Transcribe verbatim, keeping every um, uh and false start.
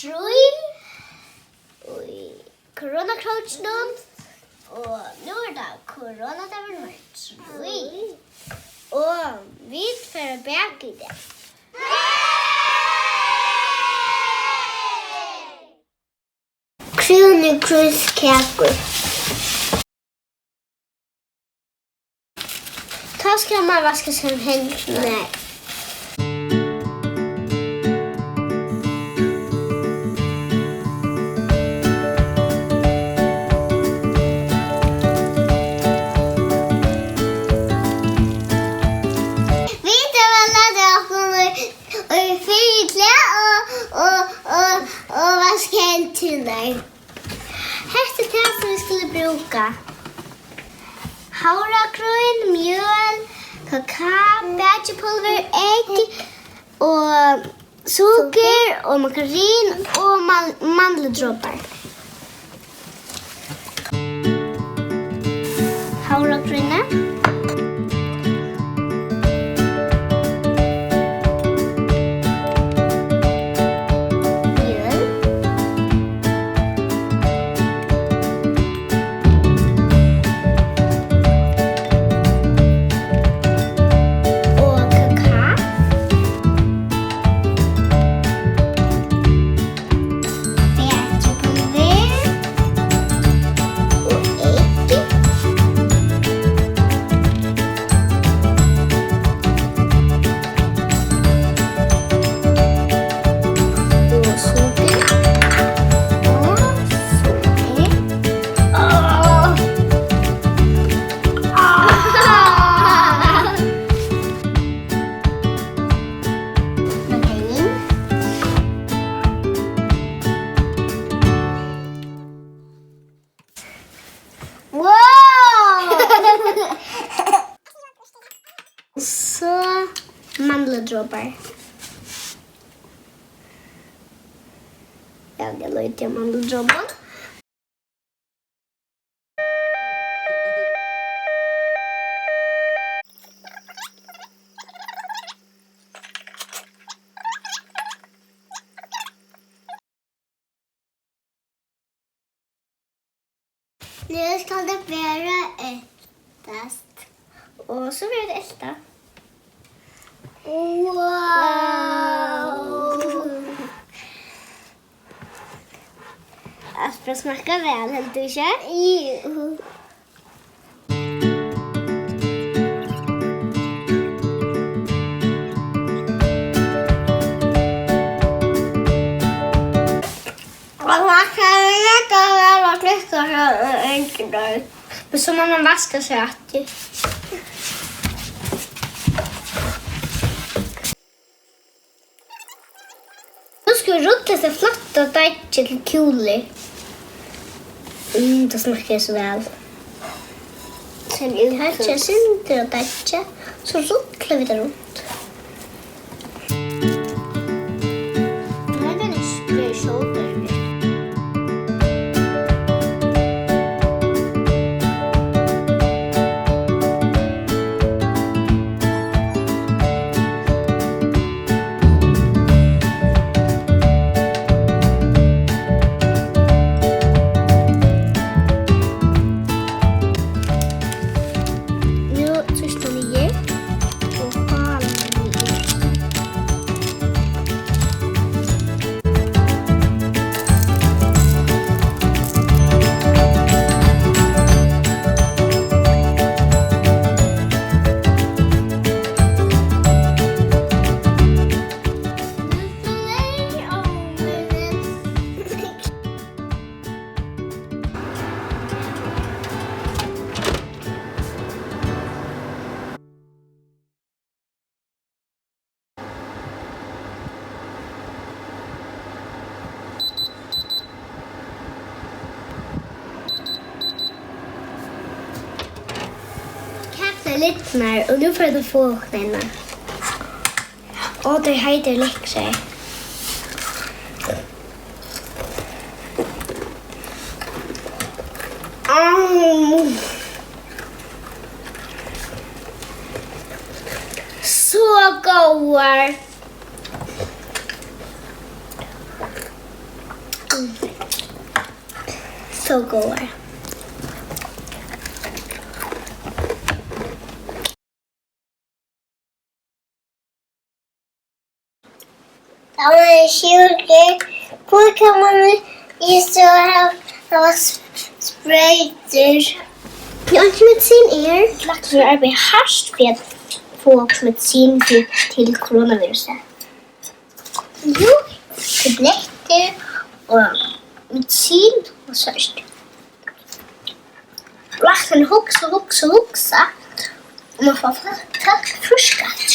Trý í koronakrókinum. Og nú er tað koronadagur nummar trý. Og vit fara at baka í dag. Krúnukrískakur. Tá skal man vaska sær hendurnar. Vit hava latið okkum í, í fyriklæði og, og, og, og vaska hendurnar. Hetta er tað, sum vit skulu brúka. Havragrýn, mjøl, kakao, bakipulvur, egg og sukur og margarin og man-, mandludropar. Havragrýnið. Mjøl. Og kakao. Bakipulvur. Og egg. Og sukur. Og sukur. Áh. Áh. Margarin. Wow! So mandludropar. Ja, eg leiti eftir mandludropum. Nú skal tað bara eltast. Og so verður tað eltað. Wow! Alt bara smakkar væl, heldur tú ikki? Jú. Men so má man vaska sær aftur. Nú skal vit rulla hetta flotta deiggið til kúlur. Mm, tað smakkar so væl. Taka eitt sindur av deiggi, so rulla vit tað runt. Nú er tað ikki blivið sjálvbjargandi. Nú trýstir tú niður og hálar niður. Kakan er lidnar, og nú fer tað at fáa okkum eina. Ó, tær eru heitar og lekkrar. Mm. So góðar. So góðar. Tá man er sjúkur, hví kann man ikki so hava, hava s-, sproytur? Tí eingin medisin er. Læknar arbeiða hart fyri at fáa medisin til, til koronavirusið. Jú, tablettir og medisin og sovorðið. Læknarnir hugsa, hugsa, hugsa, og man fær fólk, fólk frísk aftur.